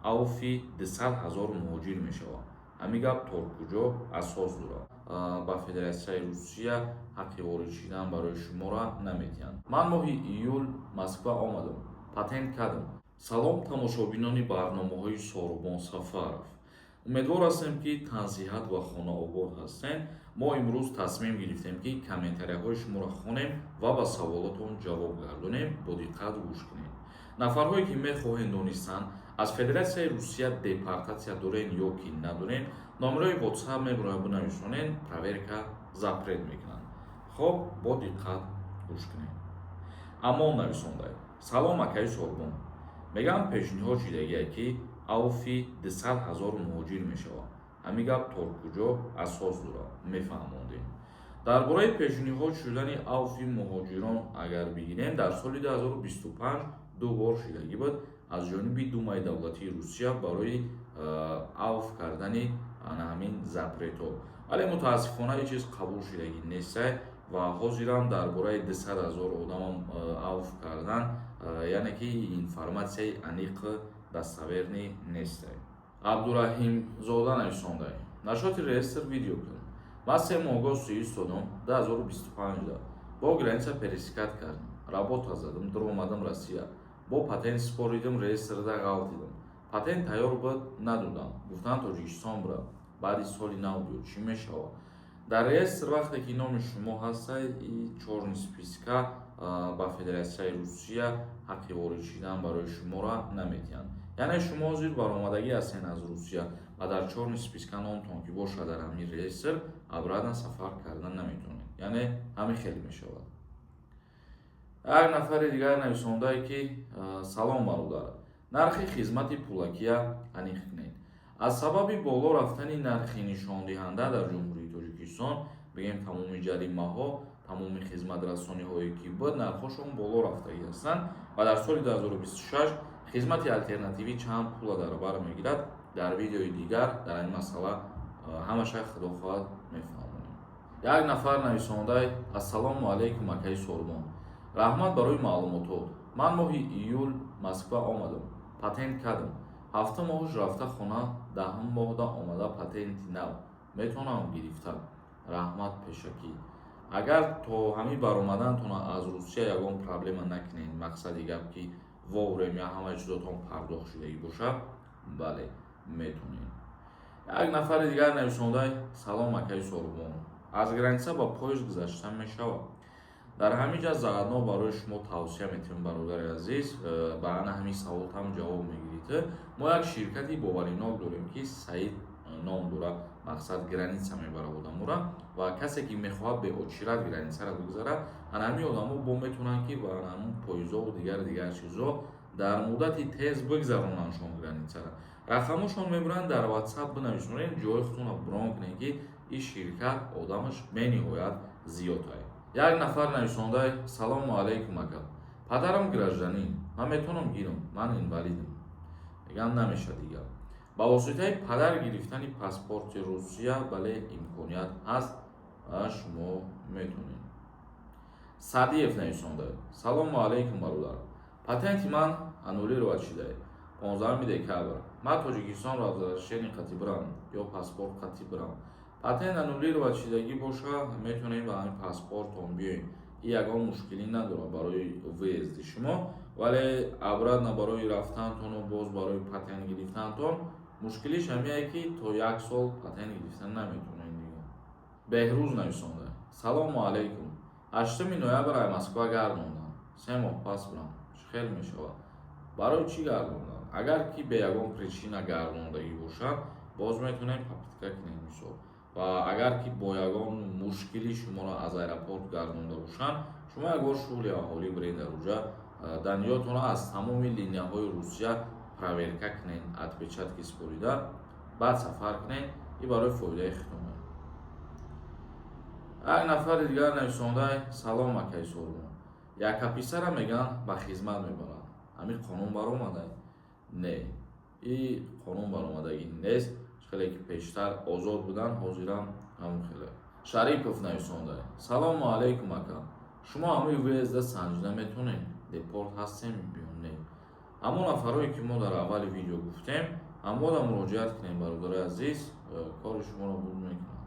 Авфи 200 000 муҳоҷир мешавад. Ҳамин гап то куҷо асос дорад? Ба Федератсияи Русия ҳаққи ворид шидан барои шуморо наметиҳанд. Ман моҳи июл Москва омадам, патент кардам. Салом, тамошобинони барномаҳои Сорубон Сафаров. Умедвор ҳастем, ки тансиҳат ва хонаобод ҳастем. Мо имрӯз тасмим гирифтем, ки комментарияҳои шуморо хонем ва ба саволотон ҷавоб гардонем. Бо диққат гӯш кунед. Нафарҳое, ки мехоҳед донистан, аз Федератсияи Русия депортатсия дорен ё ки надорен, номерои WhatsApp мебарояд, бинависонен, проверка запрет мекунанд. Хоб, бо диққат гӯш кунед. Амон нависондай: «Салом, акаи Сорбон. Мегӯям, пешниҳод шидагие, ки авфи 200 000 муҳоҷир мешавад. Ҳамин гап то куҷо асос дорад, мефаҳмондем?» Дар бораи пешниҳод шудани авфи муҳоҷирон агар бигирем, дар соли 2025 ду бор шидагӣ буд аз ҷониби Думаи давлатии Русия барои авф кардани ҳамин запретҳо, вале мутаассифона ҳеҷ чиз қабул шидагӣ нестай ва ҳозирам дар бораи 200 000 одамам авф кардан, яъне ки информатсияи аниқ, достоверный нестай. Абдураҳимзода нависондай: «Насчёти реестр видео кун. Ман 3 моҳ истодам, 2025 бо граница пересекать кардам, работа задам, дуромадам Россия, бо патент споридим, реестрда ғалтидам. Патент тайёр буд, надодам, гуфтанд, Тоҷикистон бира, баъди соли нав биё. Чӣ мешавад?» Дар реестр вақте ки номи шумо ҳастай и чёрный списка, ба Федератсияи Русия ҳаққи ворид шидан барои шуморо наметиҳанд. Яъне шумо ҳозир баромадагӣ ҳастен аз Русия ва дар чёрный списка номтон ки бошад дар ҳамин реестр, обратно сафар кардан наметавонед. Яъне ҳамин хеле мешавад. Як нафари дигар нависондае, ки: «Салом, бародар, нархи хизмати пулакия аниқ кунед. Аз сабаби боло рафтани нархи нишондиҳанда дар Ҷумҳурии Тоҷикистон, бигем, тамоми ҷаримаҳо, тамоми хизматрасониҳое ки буд, нархҳошон боло рафтагӣ ҳастанд ва дар соли 2026 хизмати алтернативӣ чанд пула дар бар мегирад?» Дар видеои дигар дар ин масъала ҳамаша, худо хоҳад, мефаҳмонем. Як нафар нависондай: «Ассалому алайкум, акаи Сорбон, раҳмат барои маълумотот. Ман моҳи июл Москва омадам, патент кардам, ҳафта моҳш рафта хона, 10-ум моҳда омада, патенти нав метавонам гирифта? Раҳмат пешакӣ». Агар то ҳамин баромадантона аз Русия ягон проблема накунед, мақсади гап, ки вовремя ҳамаи чизотон пардохт шудагӣ бошад, бале, метонед. Як нафари дигар нависондай: «Салом, акаи Сорбон, аз граница ба поезд гузашта мешавад?» Дар ҳамин ҷа заодно барои шумо тавсия метиҳем, бародари азиз, ба ана ҳамин саволтам ҷавоб мегиред. Мо як ширкати боваринок дорем, ки Саид ном дорад. Мақсад, граница мебарад одаморо ва касе ки мехоҳад бе очередь границаро бигузарад, ана ҳамин одамо бо метавонанд, ки ба ҳамун поездову дигар дигар чизо дар муддати тез бигзаронандшон границаро. Рақамошон мебуранд, дар WhatsApp бинависонед, ҷои худтонро брон кунед, ки ин ширкат одамаш бениҳоят зиёд. Як нафар нависондай: «Салому алайкум, ака, падарам гражданин, ман метавонам гирам? Ман инвалидам». Мегӯям, намешад дигар. Ба воситаи падар гирифтани паспорти Русия, бале, имконият ҳаст ва шумо метавонед. Саъдиев нависонда: «Салому алайкум, бародар, патенти ман аннулировать шудае 15 декабр. Ман Тоҷикистон разрешение қатӣ бирам ё паспорт қатӣ бирам?» Патент аннулировать шудагӣ боша, метавонед ба ҳамин паспортон биёед, и ягон мушкилӣ надорад барои въезди шумо, вале обратно барои рафтантону боз барои патент гирифтантон мушкилиш ҳамияе, ки то як сол патент гирифтан наметавонед дигар. Беҳрӯз нависонда: «Салому алайкум, 8 ноябр ай Москва гардондам, 3 моҳ пас бирам, чӣ хел мешавад?» Барои чӣ гардондан? Агар ки бе ягон причина гардондагӣ бошад, боз метавонем попытка кунем, мисол. Ва агар ки бо ягон мушкилӣ шуморо аз аэропорт гардонда бошанд, шумо як бор шуғли аҳолӣ биред, дар уҷа данныетонро аз тамоми линияҳои Русия проверка кунед, отпечатки спорида, баъд сафар кунед. И барои фоидаи худтон. Як нафари дигар нависондай: «Салом, акаи Сорбон, яка писара мегӯянд, ба хизмат мебаранд, ҳамин қонун баромада?» Не, и қонун баромадагӣ нест. Хеле ки пештар озод буданд, ҳозирам ҳамон хеле. Шарипов нависонда: «Салому алайкум, ака, шумо ҳамаи въезда санҷида метавонед, депорт ҳастем ё не?» Ҳамон нафарое, ки мо дар аввали видео гуфтем, ҳамода муроҷиат кунем, бародари азиз, кори шуморо буд мекунад.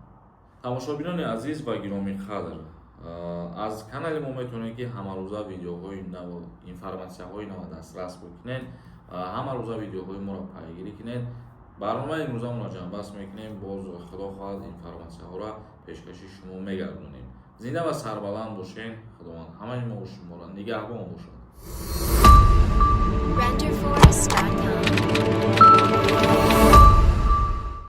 Тамошобинони азиз ва гиромӣ қадр, аз канали мо метавонед, ки ҳамарӯза видеоҳои нав, информатсияҳои нав дастрас бикунед, ҳамарӯза видеоҳои моро пайгирӣ кунед. Барномаи имрӯзамонро ҷамъбаст мекунем. Боз, худо хоҳад, информатсияҳоро пешкаши шумо мегардонем. Зинда ва сарбаланд бошед. Худованд ҳамаи мо шуморо нигаҳбон бошад. Renderforest.com.